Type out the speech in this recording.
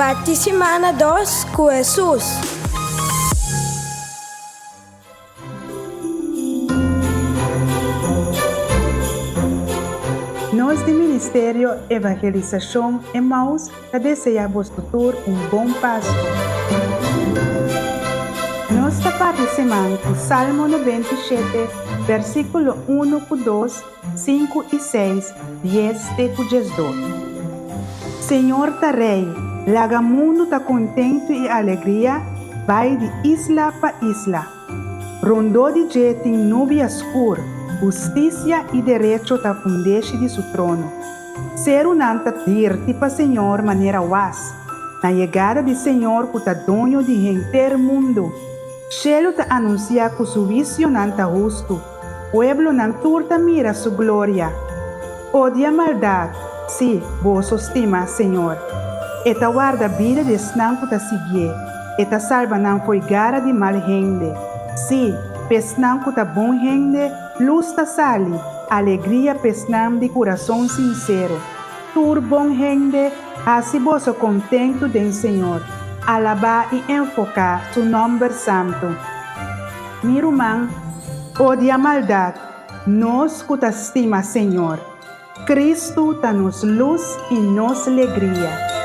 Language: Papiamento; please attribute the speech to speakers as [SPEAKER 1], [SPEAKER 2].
[SPEAKER 1] Parti simana dos ku Hesus.
[SPEAKER 2] Nos di Ministerio Evangelisashon Emmaus ta deseá boso tur un bon Pasku. Nos ta parti siman ku Salmo 97, versíkulo unu ku dos, Sinku i seis, dies te ku 12. Señor ta Rei, laga mundu ta kontentu i alegria bai di isla pa isla. Rondó di dje tin nubia skur, hustisia i derecho ta fundeshi di su trono. Serunan ta dirti pa Señor manera was, na yegada di Señor ku ta doño di henter mundu. Shelu ta anunsiá ku su huisionan ta hustu. Pueblonan tur ta mira su gloria. Odia maldat, sí, boso stima Señor. E ta warda bida di esnan ku ta siguié, e ta salba nan fo'i gara di mal hende. Sí, p'esnan ku ta bon hende, lus ta sali, alegria p'esnan di kurason sinsero. Tur bon hende, hasi boso kontentu den Señor, alabá i enfoká su nòmber santu. Mi ruman, odia maldat, nos ku ta stima Señor. Kristu ta nos lus i nos legria.